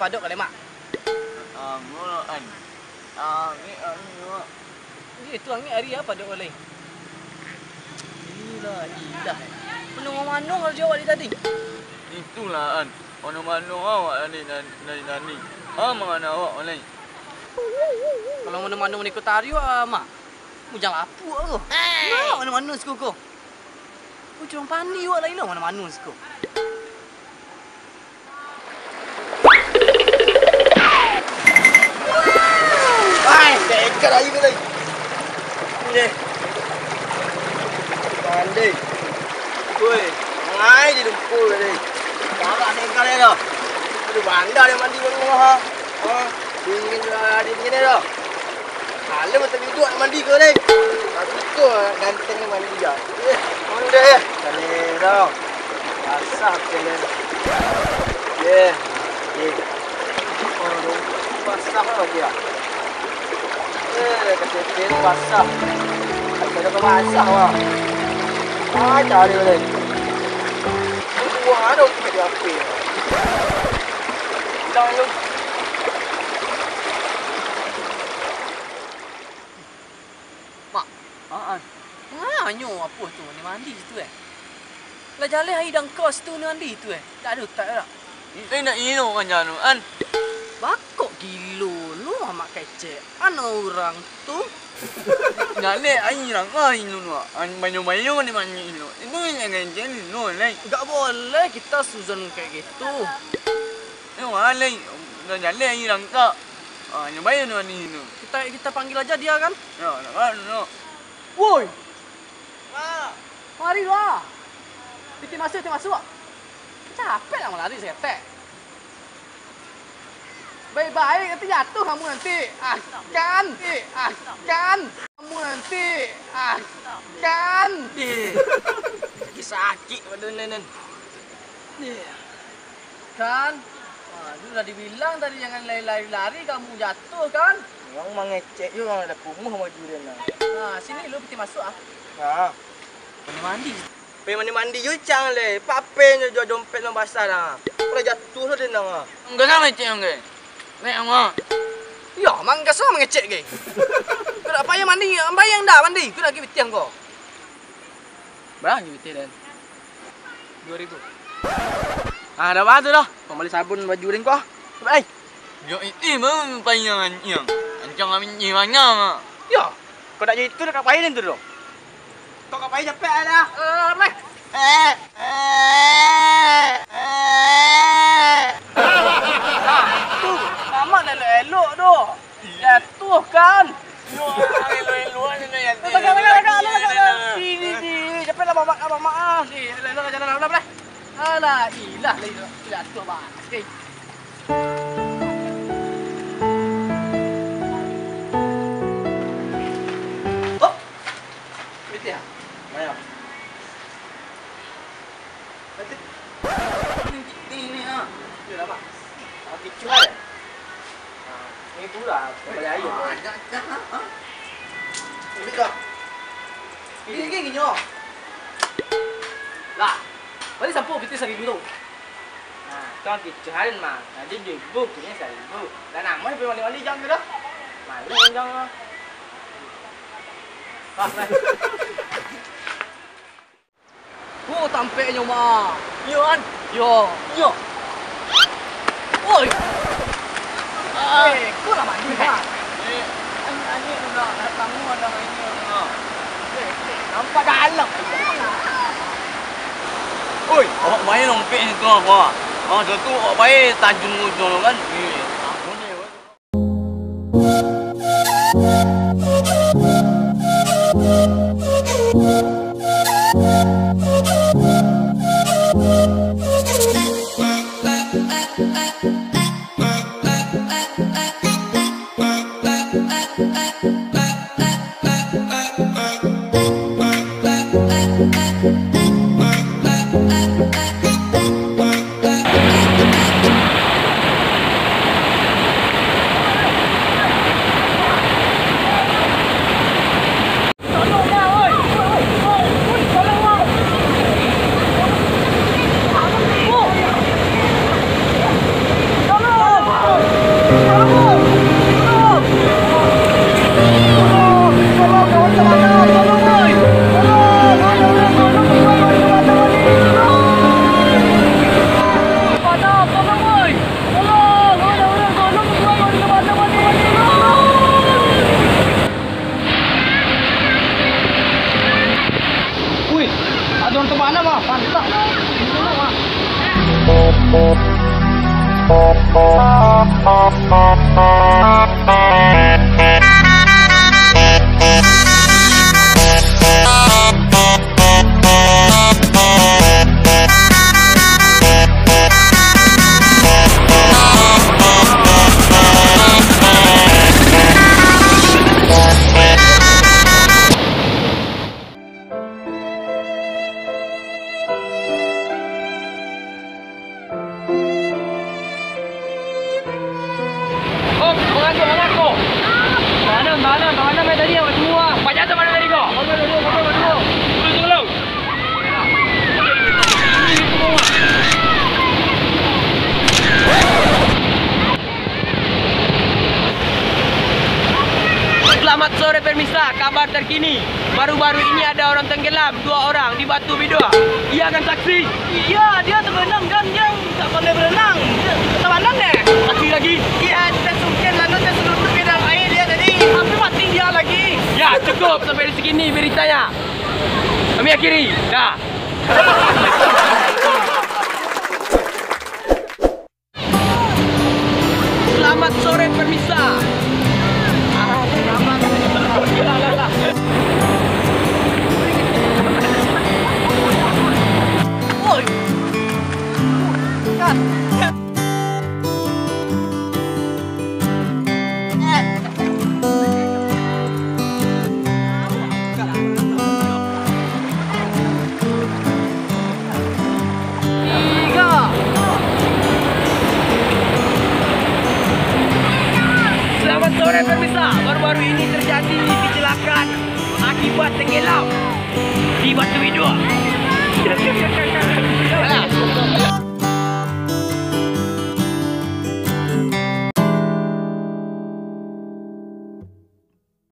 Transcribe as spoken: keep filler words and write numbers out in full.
Padok ka lai, Mak? Angin lah, An. Angin, angin, Mak. Iyo, itu angin ari apo padok ka lai? Iyolah, ilah. Manuang-manuang karajo awak dari tadi. Itulah, An. Manuang-manuang awak dari nan-, dari tadi. Ah, mangana awak, An. Kalau manuang-manuang di kota Aryo, ah, Mak. Bujang lapuak ko. Hei! Nah, manuang-manuang siko ko. Bujang pandi awak lai lah, manuang-manuang siko. Ai, dekat air tu tadi. Ni. Mandi. Woi, ngai di lumpur tadi. Barak dekat dia dah. Aduh, banda dia mandi baru ha. Ha, dingin, dingin dia dah. Kalau macam itu nak mandi kau ni. Tapi kau ganteng ni mandi je. Eh, mandi eh. Kali dah. Basah kali. Eh, eh. Aduh, basah lagi ah. Eh, kecil basah. Ada kau basah lah. Ah, cari boleh. Buang ada umpet di api. Hilang lu. Mak. Haan. Manganyo apo tu mandi-mandi situ, eh? Lah jaleh aia dangka situ mandi-mandi tu, eh? Dak ado utak dak? Eh, nak ino kan jano, An. Bakok gilo lu, Mamak kecek. Ano urang tu. Jaleh aia dangka ino, Mak. An, banyo-banyo mandi-mandi ino. Ino yang kecek ino, Lek. Gak boleh kita suzon kayak gitu. Ino, Lek. Dah jaleh aia dangka. Ah, nyo bae anu ni, anu. Kita, kita panggil aja dia, kan? Yo, nak, nak, nak. Woi! Mari lah! Pitih masuak, pitih masuak! Capek lah malari saketek. Baik-baik nanti jatuh kamu nanti. Ah, kan? Eh, ah, kan? Kamu nanti. Ah, kan? Eh. Sakit badan ni, Nan. Eh. Kan? Wah, tu lah dibilang tadi jangan lari-lari, kamu jatuh kan? Urang mangecek juo, urang lah kumuah baju den nah. Nah, sini lu pitih masuak ah. Nah. Mandi-mandi. Pai mandi-mandi juo cang leh. Pape nyo juo dompet nyo basah dah. Lah jatuah lah den nah. Angga lah mangecek angga. Nek angga. Yo, mangga so mangecek ge. Kau dak payah mandi, ambai yang dah mandi. Kau dak pitih angga. Bara pitih den? Dua ribu. Ah, dah bah tu dah. Pambali sabun baju den ko. Baik. Yo, ih, baru payah anjiang. Anjiang kami ni banyak, Mak. Yo. Kau nak jadi tu dah kau payah den tu doh. Kau kau payah capek dah. Eh, meh. Eh, eh, eh. Nah, tu. Mamak dah elok-elok tu. Jatuah kan? Elok, elok, elok, elok, elok, elok. Tagak, tagak, tagak, tagak, tagak. Sini, sini. Capeklah, mamak, mamak, ah. Ni, elok, elok, jalan, jalan, jalan. Alah, ilah, lah, ilah. Jatuah, bah. Okey. Hop. Betul ya? Bayar. Betul. Ini, ini, ini, ah. Ini lah, Pak. Ah, kicuah ya? Ah, ini pula, kembali air. Ah, dah, dah, ah. Ini dah. Ini, ini, ini, oh. Lah, bali sampo pitih saribu tu. Nah, tu kicuah mah. Jadi duo ribu, kini saribu. Lah, namo yang mandi-mandi jang tu dah? Malu jang lah. Wah, lah. Oh, tampeknyo, Mak. Iyo, An. Yo. Yo. Oi. Ah. Eh, kau lah mandi, Mak. Eh, ani, ani tu nak, nak tamu ada mainnya. Ah. Eh, eh, nampak dalam. Oi, awak main lompek situ apa? Ah, tu awak main tajun ujung tu kan. Eh, aku ni. Selamat sore pemirsa, kabar terkini. Baru-baru ini ada orang tenggelam, dua orang di Batu Bidoa. Iya kan saksi? Iya, dia tenggelam dan dia tak pandai berenang. Dia tak pandai deh. Saksi lagi? Iya, tersungkil lalu terselundup ke dalam air dia tadi. Hampir mati dia lagi. Ya, cukup sampai di sini beritanya. Kami akhiri. Dah. Selamat sore pemirsa. Oi. Tiga. Selamat sore pemirsa. Baru-baru ini terjadi kecelakaan akibat tenggelam.